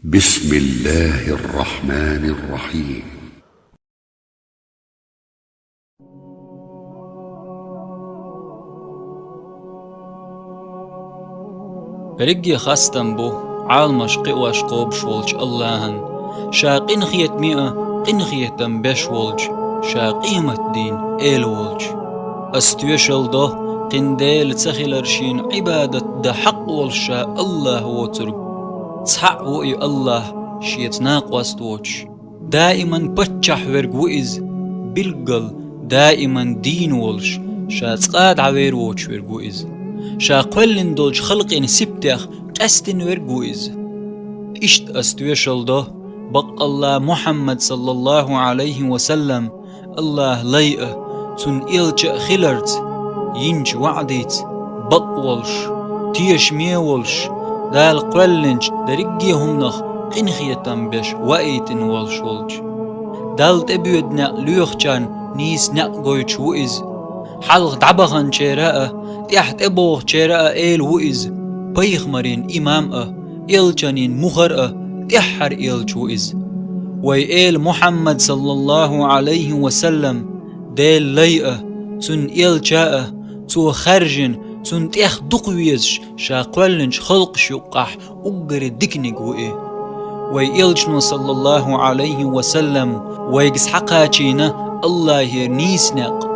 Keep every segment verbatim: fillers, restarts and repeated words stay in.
بسم الله الرحمن الرحيم. Берриге хастам бу Ӏаламаш кхиош кхобуш волчу Аллахьан, ша къинхетаме а къинхетам беш волчу, ша къематдийнан Эла волчу. Ас тоьшалла до, кхин Дела ца хилар шена Ӏибадат дан хьакъ волуш ша Аллахь воцург. Цхьаъ ву и Аллахь, шеца накъост воцуш. Даиман паччахь верг ву иза, билггал, даиман дийна волуш, ша цкъа а дӀавер воцуш верг ву иза. Ша кхоьллина долчу халкъийн сибтех къаьстина верг ву иза. Иштта ас тоьшалла до, баккъалла Мухьаммад, саллаллаху Ӏалайхи ва саллам, Аллахь лай а, цуьнан элча а хиларца, йинчу ваӀдица бакъ волуш, тешаме а волуш, Дала кхоьллинчу дерриге а хӀуманах къинхетам беш ваийтина волуш волчу. Далла тӀебоьду некъ лоьхучарна нийса некъ гойтуш ву иза. Хьалха дӀабаханчеран а, тӀаьхьа тӀебогӀучеран а эла ву иза, пайхамарийн имам а, элчанийн мухӀар а, тӀаьххьара элча ву иза. Вай эла Мухьаммад, саллаллаху Ӏалайхи ва саллам, Делан лай а, цуьнан элча а, цо хаьржина, цунна тӀех дукха везаш, ша кхоьллинчу халкъаш юккъахь уггаре диканиг ву и. Вай элчано, саллаллаху Ӏалайхи ва саллам, вайга схьакхачийна Аллахьера нийса некъ,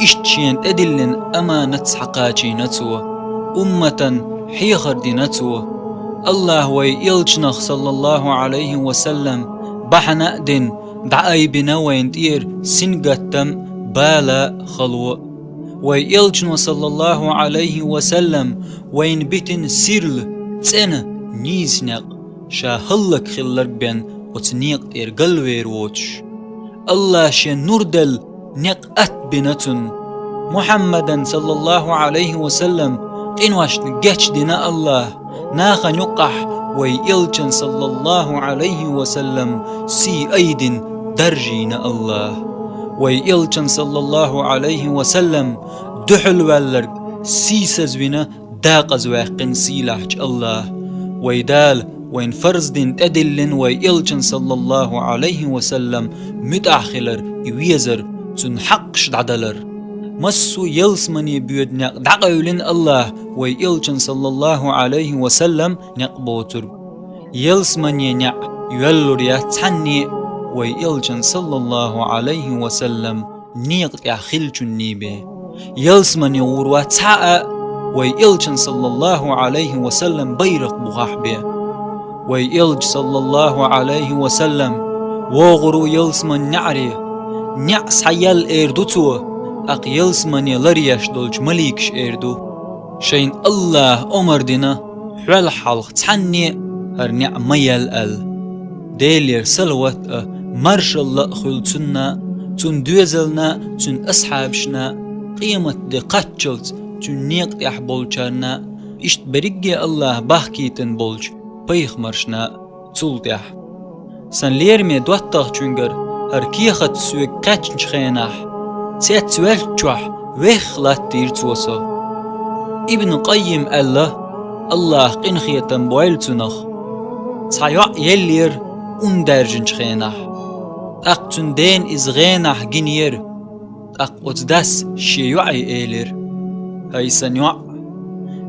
иштта шена тӀедиллина аманат схьакхачийна цо, умматан хьехар дина цо. Аллахь вай элчанах, саллаллаху Ӏалайхи ва саллам, бахьана а дина, дӀаайбина вайна тӀера сингаттам а, бала а, хало а. Вай элчано, саллаллаху Ӏалайхи ва саллам, вайна битина сирла, цӀена, нийса некъ, ша хӀаллакьхилларг бен оцу некъа тӀера галвер воцуш. Аллахь шен нур делла некъ атта бина цунна. Мухьаммадан, саллаллаху Ӏалайхи ва саллам, къиношна гечдина Аллахь, нахана юккъахь вай элчан, саллаллаху Ӏалайхи ва саллам, сий айдина даржийна Аллахь. Вай элчан, саллаллаху Ӏалайхи ва саллам, дуьхьал ваьлларг сийсазвина, декъаза ваьккхина сийлахьчу Аллахь. Вай Дала вайна фарз дина тӀедиллина вай элчан, саллаллаху Ӏалайхи ва саллам, муьтӀахь хилар, и везар, цуьнан хьакъаш дӀадалар. Массо а ялсамане боьду некъ дӀакъевлина Аллахь вай элчан, саллаллаху Ӏалайхи ва саллам, некъ боцург. Ялсамане неӀ йоьллур яц цхьанне а вай элчан, саллаллаху Ӏалайхи ва саллам, некъа тӀехь хиллачунний бен. Ялсамане гӀур вац цхьа а вай элчан, саллаллаху Ӏалайхи ва саллам, байракх бухахь бен. Вай элча, саллаллаху Ӏалайхи ва саллам, вогӀур ву ялсаман неӀаре. НеӀ схьаяьлла эр ду цо, тӀаккха ялсамане ларъеш долчу маликаш эр ду: «Шайна Аллахь омра дина, хьол хьалха цхьанне а хӀара неӀ ма яьлла», — аьлла. Делера салават а, маршалла а хуьлу цунна, цуьнан доьзална, цуьнан асхьабашна, къематде кхаччалц цуьнан некъа тӀехь болчарна, иштта берриге Аллахь бахкийтина болчу пайхамаршна цул тӀаьхьа. Сан лераме доттагӀчуьнгара хӀара кехат соьга кхаьчначу хенахь, цецваьллачохь вехха латтийра цо со. Ибн Къаййим аьлла, Аллахь къинхетам бойла цунах, цхьа йоӀ еллера ун даьржинчу хенахь. ТӀаккха цуьнан дена иза гӀенахь гинера. ТӀаккха оцу дас шен йоӀе элира: «ХӀай сан йоӀ,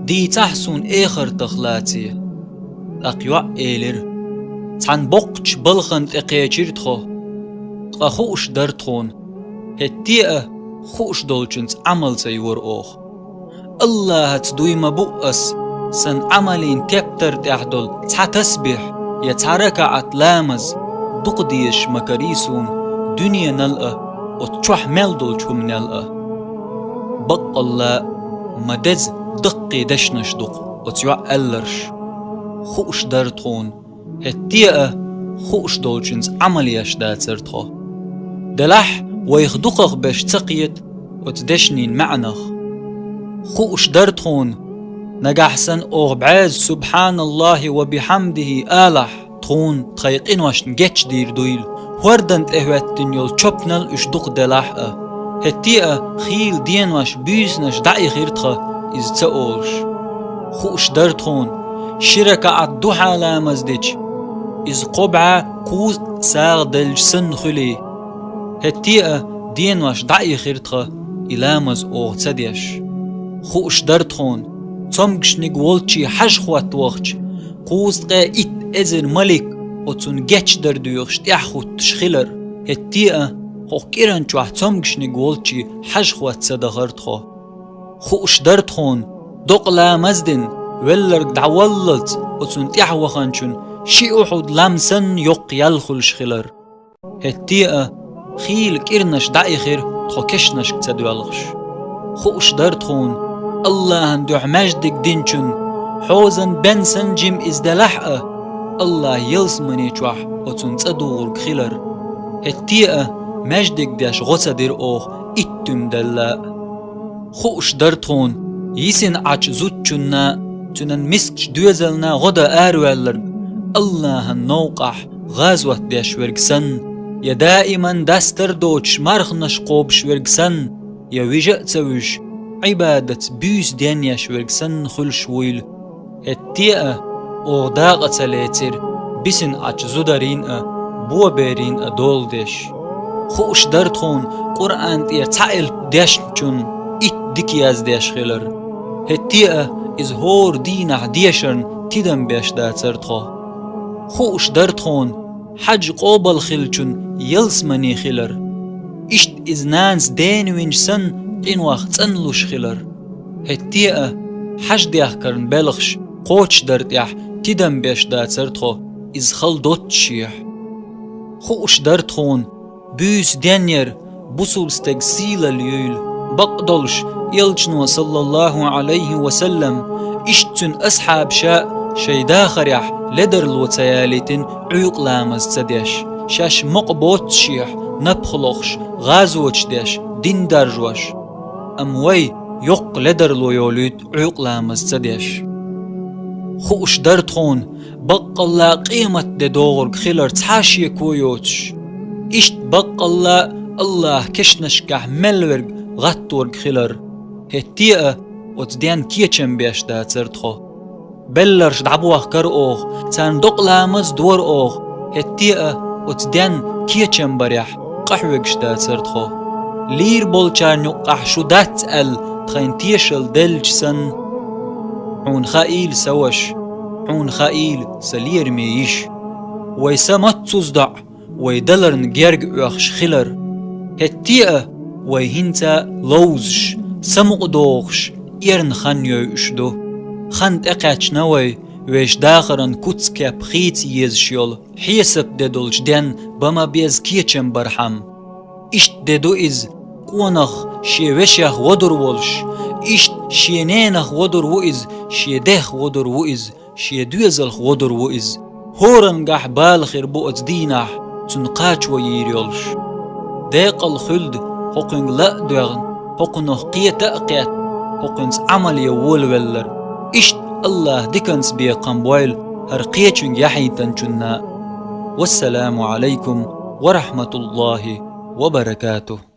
дийцахьа суна эхартах лаций». ТӀаккха йоӀ элира: «Цхьана боккхачу балхана тӀе кхечира тхо, ткъа хууш дара тхуна, хӀетте а хууш долчуьнца Ӏамал ца йора оха. Аллахьаца дуй ма бу ас, сан Ӏамалийн тептар тӀехь долу цхьа тасбихь я цхьа ракаӀат ламаз дукха дезаш ма карий суна дуьненал а, оцу чохь мел долчу хӀуманел а». Баккъалла, ма деза даккхий дешнаш ду-кх оцу йоӀа аьлларш: «Хууш дара тхуна, хӀетте а хууш долчуьнца Ӏамал еш дацара тхо». Делахь вайх дукхах беш ца кхета оцу дешнийн маьӀнах. Хууш дара тхуна, нагахь санна оха бӀозза «Субханаллахи ва бихьамдихи» алахь, тхуна тхайн къиношна гечдийр дуйла, хӀордан тӀе хӀоьттина йолу чопанал уьш дукха делахь а. ХӀетте а хийла денош, буьйсанаш дӀаихира тхан иза ца олуш. Хууш дара тхуна, ши ракаӀат духьа ламаз дича, Иза кхо бӀаь кхузткъа сагӀа делча санна хуьлий. ХӀетте а денош дӀаихира тхан, и ламаз оха ца деш. Хууш дара тхуна, цомгашниг волчий хьажа хӀотта вахча, кхузткъе итт эзар малик оцунна гечдар доьхуш тӀаьхьахӀуттуш хилар. ХӀетте а хӀокху кӀиранчохь цомгашниг волчий хьажа хӀотта ца дахара тхо. Хууш дара тхуна, докъа ламаз дина, велларг дӀаваллалц оцунна тӀаьхьа ваханчун ши Ухьуд лам санна йоккха ял хуьлуш хилар. ХӀетте а хийла кӀиранаш дӀаихира тхо кешнашка ца доьлхуш. Хууш дара тхуна, АллахӀан дуьхьа маьждиг динчун, хьозан бен санна жима иза делахь а, АллахӀ ялсамани чохь оцунна цӀа дугӀург хилар. ХӀетте а маьждиг деш гӀо ца дира оха итт туьма делла а. Хууш дара тхуна, йисина Ӏачу зудчунна, цуьнан мискачу доьзална гӀо дан араваьлларг АллахӀан новкъахь гӀазот деш верг санна, я даиман дастар а доцуш марханаш кхобуш верг санна, я вижа а ца вуьжуш, Ӏибадатца буьйса ден еш верг санна хуьлуш вуйла. ХӀетте а оха дакъа ца лецира, бисина Ӏачу зударийн а, боберийн а дола деш. Хууш дара тхуна, Къуръан тӀера цхьа элп дешначун итт дика яздеш хилар. ХӀетте а иза хӀора дийнахь дешарна тидам беш дацара тхо. Хууш дара тхуна, хьаьж къобал хиллачун ялсамани хилар. Иштта иза нанас дена винчу санна, къинойх цӀанлуш хилар. ХӀетте а хьаьж дехкарна белхаш кхочушдар тӀехь тидам беш дацара тхо, иза хала доццушехь. Хууш дара тхуна, буьйса ден яр бусулба стеган сийлалла юйла, бакъдолуш, Элчано, саллаллаху Ӏалайхи ва саллам, иштта цуьнан асхьабаша а шайн дахарехь ледарло ца ялийтина Ӏуьйкъа ламаз ца деш, шаьш мукъа боццушехь, напха лохуш, гӀазоташ деш, дин даржош. Амма вай йоккха ледарло йолуьйту Ӏуьйкъа ламаз ца деш. Хууш дара тхуна, баккъалла къемат де догӀург хилар цхьа а шеко йоцуш. Иштта баккъалла АллахӀ кешнашкахь мел верг гӀатторг хилар. ХӀетте а оцу денна кечам беш дацара тхо. Белларш дӀабохкара оха, царна докъа ламаз дора оха, хӀетте а оцу денна кечам барехь къахьоьгуш дацара тхо. Лийр болчарна юккъахь шу дац аьлла тхайна тешалла деллача санна. Хьуна хаийла, сан ваша, хьуна хаийла, сан лераме йиша. Вай са маццуза доӀа вай даларна герга оьхуш хилар. ХӀетте а вай хӀинца ловзуш, самукъадохуш, эрна хан йойуш ду. Хан тӀекхаьчна вай, вешан дахаран куц-кеп хийца езаш йолу хьесап де долчу денна бан ма-безза кечам бархьама. Иштта де ду иза, къонах шен вешех водур волуш, иштта шен ненах водур ву иза, шен дех водур ву иза, шен доьзалх водур ву иза. ХӀоранна гахь бала хир бу оцу дийнахь, цунна кхачо йийр йолуш. Декъала хуьлда хӀокхуьнга ла а доьгӀна, хӀокхунах кхета а кхетта, хӀокхуьнца Ӏамал ян волавелларг. Иштта АллахӀа диканца бекхам бойла хӀара кхечуьнга яхьийтинчунна. Вассаламу Ӏалайкум ва рахьматуллахӀи ва баракатухӀ.